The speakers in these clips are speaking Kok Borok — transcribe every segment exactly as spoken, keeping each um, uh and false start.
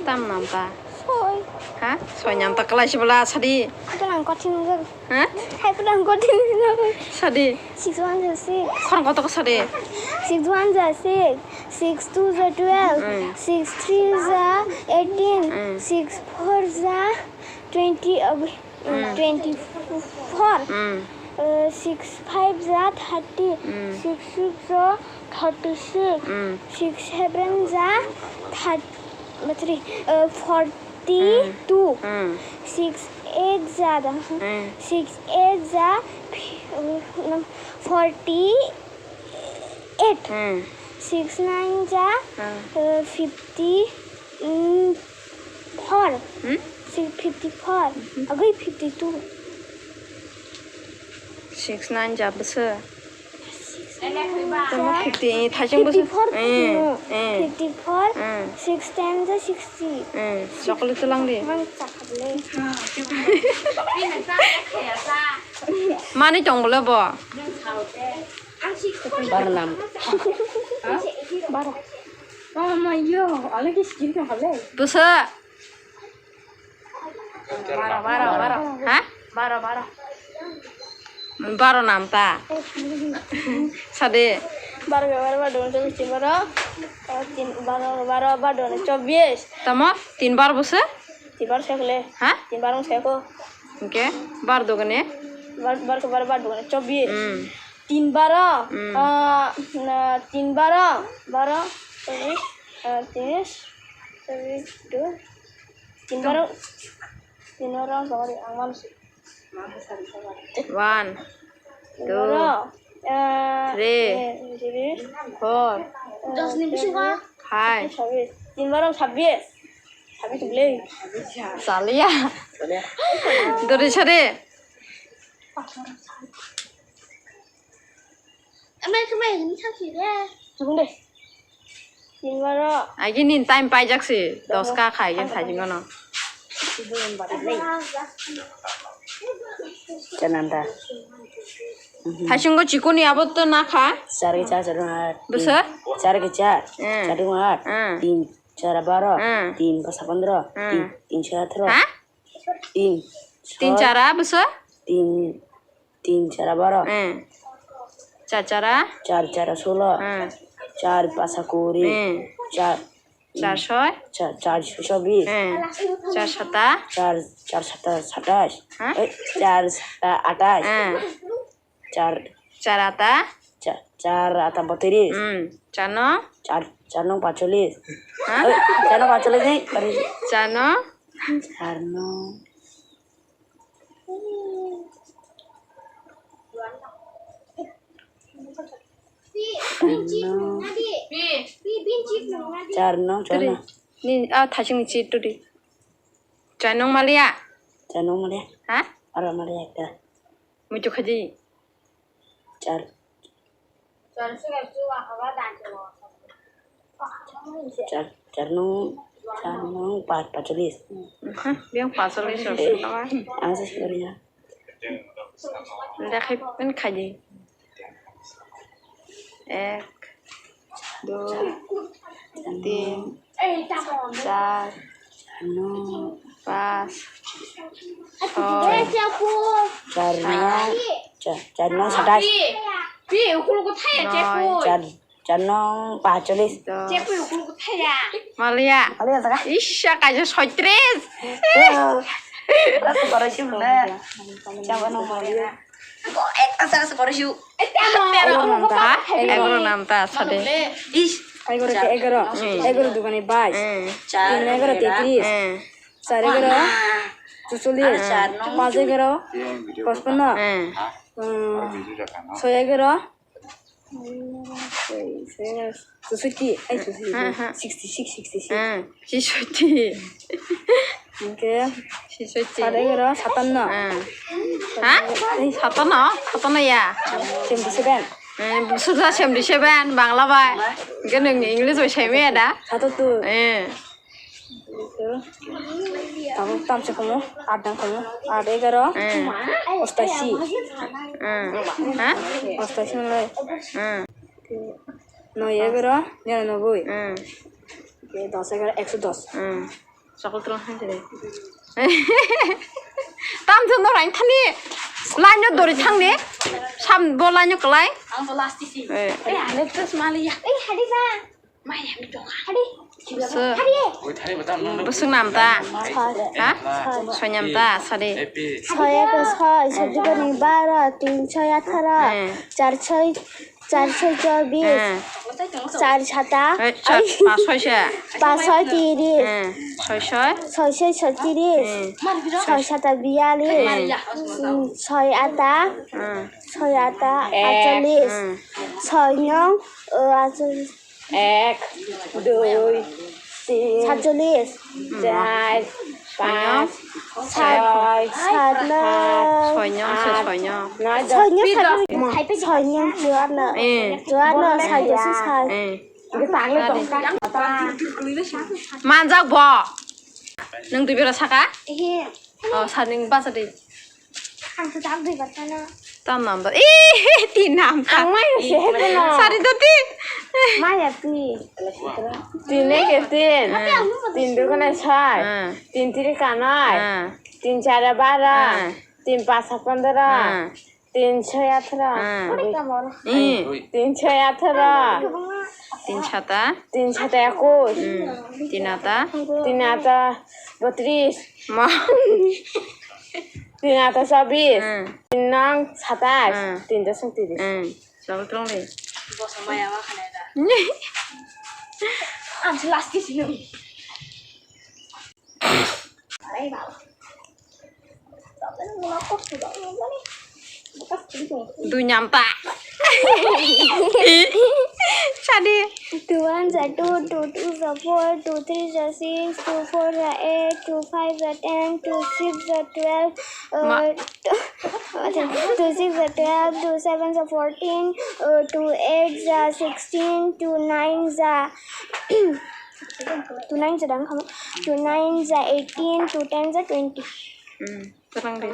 Tam nam ta? Soi. Ha? Soi nam ta kalai si bwla sadi. Ito lang kothin wngjak. Ha? Hai ito lang kothin wngjak. Sadi. Six one zero six. Khorang koto ko sadi. Six one zero six. Six two zero twelve. Mm. Six three zero eighteen. Mm. Six four zero twenty. Abi. Mm. Twenty-four. Mm. Uh, six five za thirty. Mm. Six six za thirty-six. Mm. Six seven za thirty, sorry, uh, forty-two. Mm. Mm. Six eight za da, mm. Six eight za, uh, forty-eight. Mm. Six nine za, mm. Uh, fifty, mm, four. Hmm? Six fifty-four. Mhm. Agoi fifty-two. Six nine jab bwswk? Tamo fifty, thaichung bwswk? Fifty-four. Eh, no. Eh. Fifty-four, eh. Six ten za sixty. Eh, chocolate twlang di. Mang chakhablai. Mani tong bole bo. Bar nam. Baro. Mama yo, alagi skin tong hale. Bwswk? Baro, baro, baro. Ha? Baro, baro. Baro nam ta. Sade. Baro, baro, baro, baro, baro, baro, baro, baro, baro, chobbish. Tamo? Tin bar bwswk? Tin bar sekle. Ha? Tin bar sekho. Oke. Bar dogane? Bar, bar, bar, bar dogane. Chobbish. Hmm. Tin baro, hmm. Ah, na, tin baro, baro, chobbish, ah, tiris, chobbish, dua. Tin baro, tin baro, sorry, ang manusia. One, two, three, four, five. Tin baro, chobbish. Chobbish, chobbish, chobbish. Chaliya. Dori sare. Amai khe mai hwnwi thang si de. Chubung de. Tin baro. Agi nin time paijak si, dos ka khai gen thajing ono. Chananda. Thaichungo chikoni abo to na kha. Char ke char, char dua aat. Bwswk? Char ke char, eh, char dua aat. Eh. Tin chara baro. Eh. Tin pasa pondro. Eh. Tin, tin chara atharo. Ha? Tin. Tin chara bwswk? Tin. Tin chara baro. Eh. Char chara? Char chara solo. Eh. Char pasa kuri. Eh. Char, char soi? Char, char soi chobbish. Eh. Char sata? Char, char sata satais. Ha? Eh, char sata atais. Eh. Char. Char ata? Cha-, char ata botiris. Hmm. Char no? Char, char nong pacholis. Ha? Eh, char nong pacholis ni. Char no? Char nong. Char nong. Char nong, char nong. Ni, ah, thaching ni chi tudi. Char nong malia? Char nong malia. Ha? Aro malia ekta. Muitu khaji. Char. Char, char nong, char nong pa-, pacholis. Aha, biang pacholis. Eh, apa? Ang sa siguro ya. Nda khai, kan khaji. Ek, dui, tin, char, nong, pas, soi. Char nong, cha-, char nong satais. Noi. Char, char nong pacholis. Dos. Malia. Malia jaga. Isha, kaisa soitris. Eh, rasa koro sih mana? Siapa nong malia? Ko ek asa asa koro sih. Tero nam ta? Egaro nam ta, sade. Ish. Egaro ke egaro. Hmm. Egaro dugani bais. Hmm. Tin egaro tetris. Hmm. Char egaro chucholish. Char nong. Pas egaro pachpanno. Hmm. Hmm. Soi egaro. Soi, soi egaro. Susoti, ai, susoti. Hmm, hmm. Sixty-six, sixty-six. Hmm. Sisoti. Oke. Sisoti. Sat egaro satanno. Hmm. Ha? Satanno? Satanno ya? Seventy-seven. Hmm, busuda seventy-seven, Bangla bai. Oke, nung English bai sai maya da? Satattur. Eh. Tabuk tamsa komo, aat dang komo, aat egaro, eh, ostashi. Eh. Ha? Ostashi manlai. Eh. Noi egaro, niranoboi. Eh. Oke, dos egaro, ekso dos. Eh. Chokol tong hai de. Tam jun no rain thani. Line no dori thang ni. Sam bo line no klai. Ang bo last isi. Eh. Eh, ane to smali ya. Eh, hadi ba. Mai ya mi dong. Hadi. Bwswk. Hadi. Bwswk nam ta? Ha? Soi nam ta, sadi. Soi eko soi, soi dugani baro, tin soi atharo, eh, char soi, char soi chobis, eh, char sata, eh, char, pas soi se. Pas soi tiris, eh, soi soi. Soi soi soitiris, eh, soi sata biyalis, eh, mm, soi ata, eh, soi ata atchollis, eh, soi nong, eh, atchollis. Ek, dui, tin, satchollis, char, pas, soi, sat, soi nong se, soi nong. Soi nong, soi nong, soi nong, chuarno. Eh. Chuarno, soi nong se, soi. Eh. Manjak bo. Nwng twi bera saka? Eh. Oh, sani basa di. Ang to tak dui batta na. Tam number. Ih, tin number. Ang mai se hete na. Sari to tin. Mai ya ti. Tin ek tin. Hmm. Tin dui kane soi. Hmm. Tin tiri kanai. Hmm. Tin chara bara. Hmm. Tin pasa pondro. Hmm. Tin soi atharo. Hmm. Ih. Tin soi atharo. Tin sata. Tin sata ekush. Hmm. Tin ata. Tin ata botris. Ma. Tin ata chobis. Hmm. Tin nong satais. Hmm. Tin dosong tiris. Hmm. Chol trong le. Bosa maya ma khana da. Ang last ke sini. Dui nyamta. Sadi. Two ones are two, two twos are four, two threes are six, two fours are eight, two fives are ten, two sixes are twelve, uh, two, two sixes are twelve, two sevens are fourteen, uh, two eights are sixteen, two nines are Two nines are dang, two nines are eighteen, two tens are twenty. Hmm, terang deh.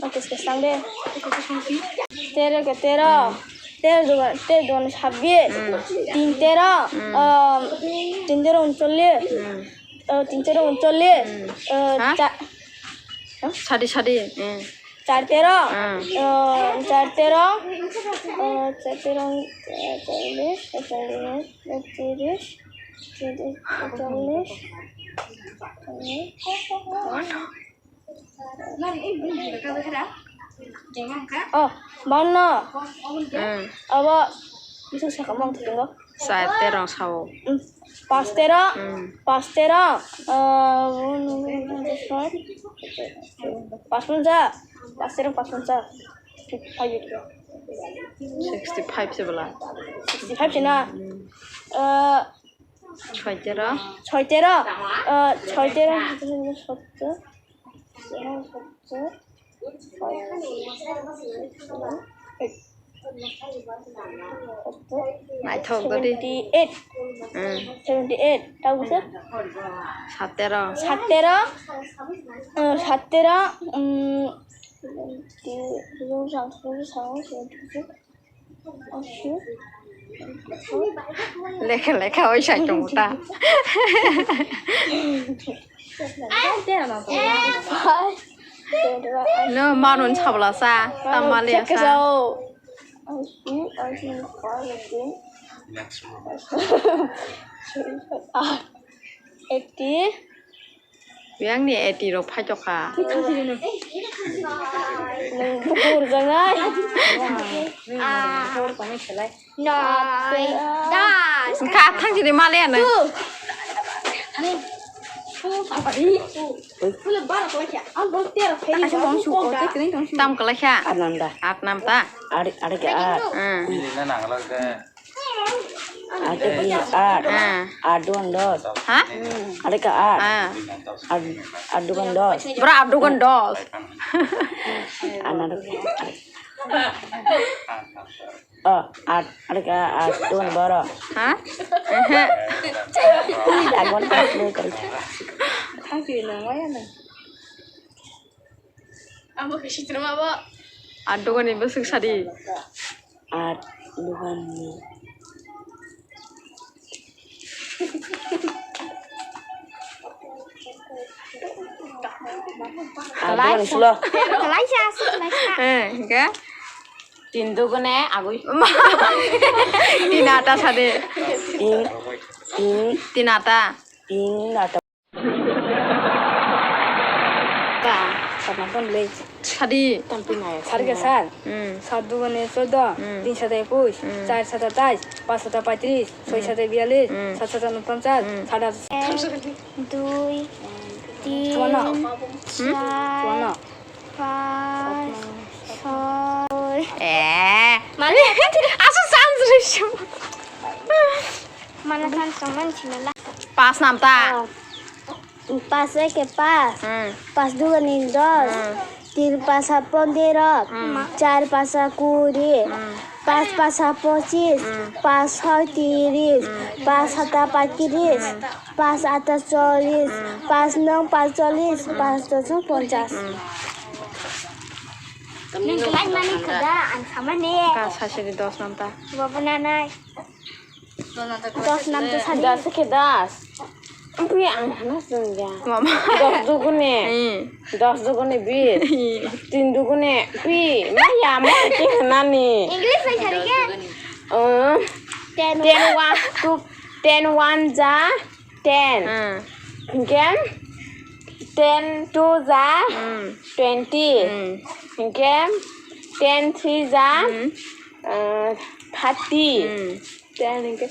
Oke, sekarang deh. Tero ke tero. Tero dua, tero dua sabbish. Hmm. Tin tero. Hmm. Um, tin tero unchollish. Hmm. Uh, tin tero unchollish. Hmm. Uh, ha? Cha- Sadi, sadi. Hmm. Char tero, ah, eh, char tero, eh, char tero, eh, cholish, eh, cholish, eh, tiris, tiris, cholish, oh, bawanno. Hmm. Abo, bisa saya ngomong, tunggu. Char tero sao. Hmm. Pas tero, hmm, pas tero, eh, pas poncha, pas tero, pas poncha, fifty five. Sixty five se bwla. Sixty five se na. Hmm. Eh, soi tero. Soi tero, eh, soi tero, sottor. Naithok dodi. Seventy eight. Hmm. Seventy eight. Tau bwswk? Satero. Satero. Eh, satero. Hmm. Lekha, lekha, oi sai tongo ta. No, manun sabla sa, tamale sa. Eighty. Yang ni eighty rok phai tokha. Nung bukur jangai. Noi, das. Wngkha, thang sini male ano. Tam kwlai kha. Ananda. At nam ta. Ari, ari ke at. Hmm. Ada di at. Ah. Aduan dos. Ha? Ada ke at. Ah. Ad-, aduan dos. Bra aduan dos. Ananda. Oh, at, ada ke at, tuan boro. Ha? Ehe. Agon, agon. Amo ke sitro ma bo. At dogani bwswk sadi. At dogani. Aboni sulo. Kalaisa, kalaisa. Eh, hingke? Tin dugune agui. Tin ata sade. Tin, tin, tin ata. Tin ata. Ba, sama pon le. Sadi. Tampi nai. Sar ke sar. Hmm. Sat dugune chordo, hmm, tin sata ekush, hmm, char sata tais, pas sata paitris, soi, hmm, sata biyalis, hmm, sat sata unponchas, hmm, sat ata. Ek, dui, tin, hmm, char, char, pas, soi. Eh. Mane, asal sans risyo. Mana sans kaman chinala. Pas namta. Ah. Pas eke pas, hmm, pas dugani dos, hmm, tin pas pondero, hmm, char pas kuri, hmm, pas pas pochis, hmm, pas soi tiris, hmm, pas sata paitris, hmm, pas ata cholis, hmm, pas nong pas cholis, hmm, pas doso ponchas. Hmm. Nung kelai mani kada ang sama ne. Ka sasiri dos namta. Babu nanai. Dos nam to sadi. Das ke das. Pi ang hana sungya. Mama. Dos dugune. Hmm. Dos dugune bis. Hmm. Tin dugune pi. Ma ya ma ke nani. English bai sari ke? Uh, ten. Ten one, two, ten one ja ten. Hmm. Hingke ten two ja, hmm, twenty. Hmm. Hingke ten three ja, hmm, uh, thirty. Hmm. Ten hingke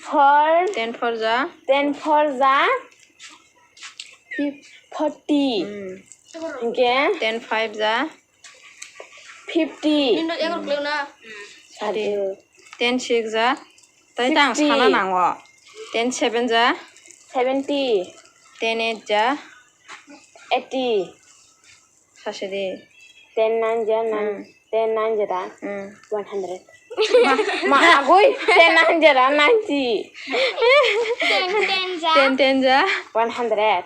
four. Ten four ja. Ten four ja. Fif-, forty. Hmm. Hingke ten five ja. Fifty. Nino ekor kleo na. Sadi. Ten six ja. Tai tang sixty. Sana nango. Ten seven ja. Seventy. Ten eight ja. Eighty. Sasidi. Ten nine ja, nine. Hmm. Ten nine ja da. Hmm. One hundred. Ma, ma, agui. Ten nine ja da, ninety. Ten ten ja. Ten ten ja. One hundred.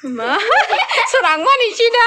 Ma, serang mani sida.